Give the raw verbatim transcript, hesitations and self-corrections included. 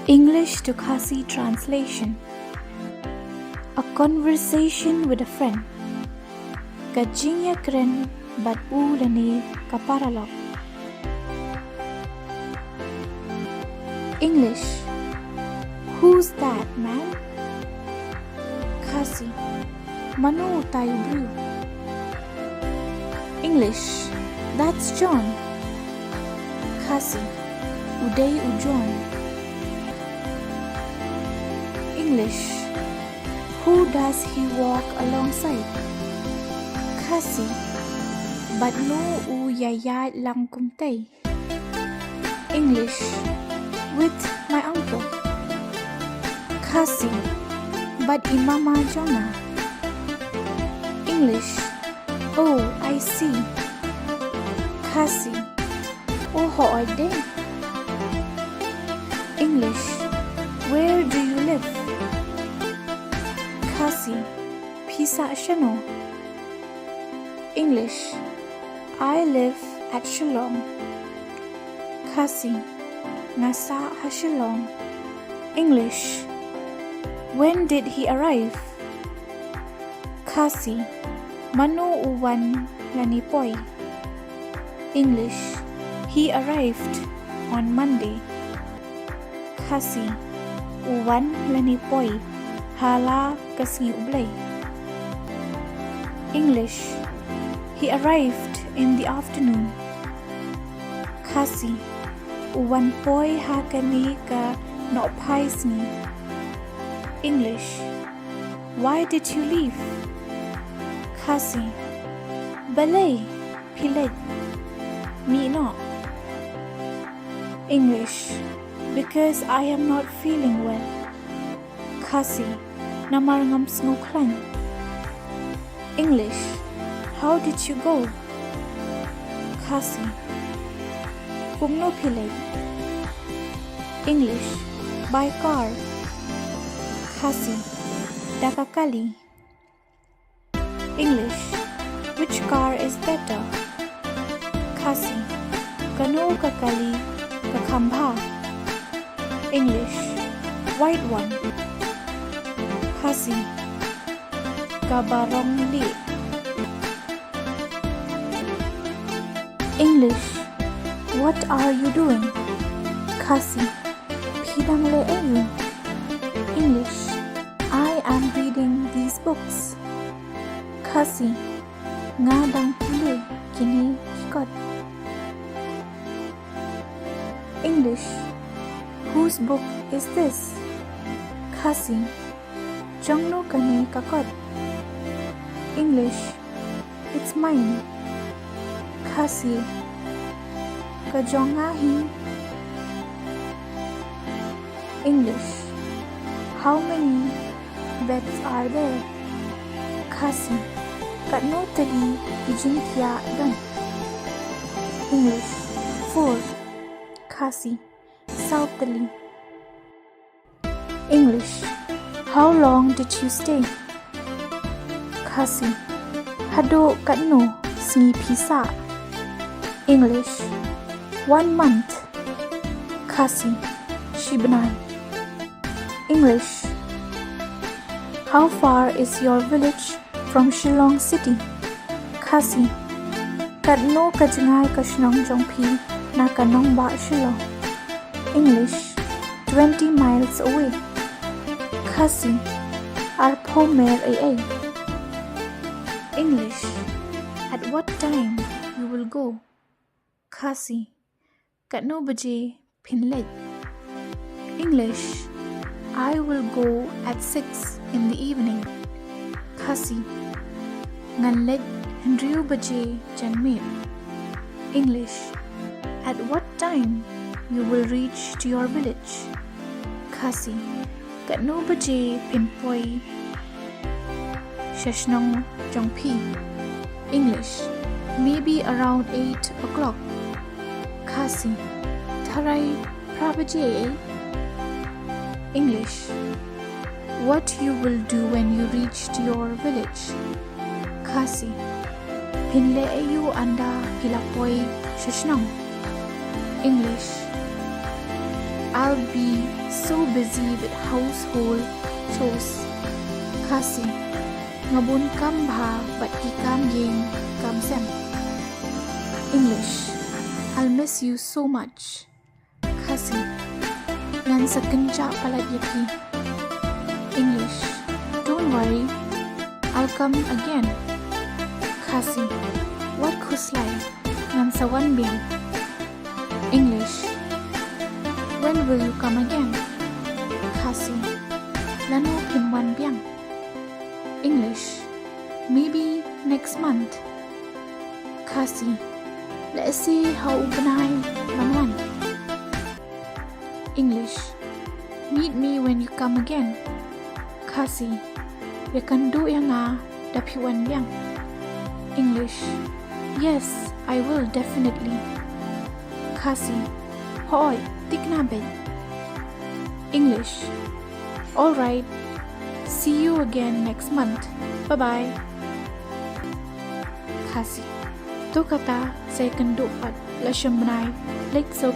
English to Khasi translation. A conversation with a friend. Ka jingïakren bad u lane ka paralok. English. Who's that, man? Khasi. Mano utai u briew? English. That's John. Khasi. U dei u John. English. Who does he walk alongside? Khasi. Bad no u ïaïaid lang kumtei? English. With my uncle. Khasi. Bad i mama jong nga. English. Oh, I see. Khasi. Oh, hooid de. English. Where do you live? Khasi. Phi sah shano? English. I live at Shillong. Khasi. Nga sah ha Shillong. English. When did he arrive? Khasi. Mano u wan lane poi? English. He arrived on Monday. Khasi. U wan lane poi ha la ka sngi U Blei. English. He arrived in the afternoon. Khasi. U wan poi ha kane ka nohphai sngi. English. Why did you leave? Khasi. Balei phi leit? Mih noh. English. Because I am not feeling well. Khasi. Namar ngam sngewkhlaiñ. English. How did you go? Khasi. Kumno phi leit? English. By car. Khasi. Da ka kali. English. Which car is better? Khasi. Kano ka kali ka kham bha? English. White one. Khasi. Kaba rong lieh. English. What are you doing? Khasi. Phi dang leh aïu? English. I am reading these books. Khasi. Nga dang pule kine ki kot. English. Whose book is this? Khasi. Jongno kane ka kot? English. It's mine. Khasi. Ka jong nga hi. English. How many beds are there? Khasi. Katno tylli ki jingthiah don? English. Four. Khasi. Saw tylli. English. How long did you stay? Khasi. Haduh katno sngi phi sah? English. One month. Khasi. Shi bnai. English. How far is your village from Shillong city? Khasi. Katno ka jngai ka shnong jong phi na ka nongbah Shillong? English. Twenty miles away. Khasi. Arphew mer ei ei. English. At what time you will go? Khasi. Katno baje phin leit? English. I will go at six in the evening. Khasi. Ngan leit hynriew baje janmiet. English. At what time you will reach to your village? Khasi. Katno baje phin poi sha shnong jong phi? English. Maybe around eight o'clock. Khasi. Tharai phra baje ei. English. What you will do when you reach to your village? Khasi. Phin leh aïu ynda phi la poi sha shnong? English. I'll be so busy with household chores. Khasi. Nga bun kam bha bad ki kam ïing kam sem. English. I'll miss you so much. Khasi. Ngan sa kynjah palat ïa phi. English. Don't worry. I'll come again. Khasi. Wat khuslai. Ngan sa wan biang. English. When will you come again? Khasi. Lano phin wan biang? English. Maybe next month. Khasi. Lehse ha u bnai ban wan. English. Meet me when you come again. Khasi. Ïakynduh ïa nga da phi wan biang. English. Yes, I will definitely. Khasi. Hooid, thikna beit. English. All right. See you again next month. Bye bye. Khasi. To kata sa ïakynduh pat la shim bnai. Leit suk.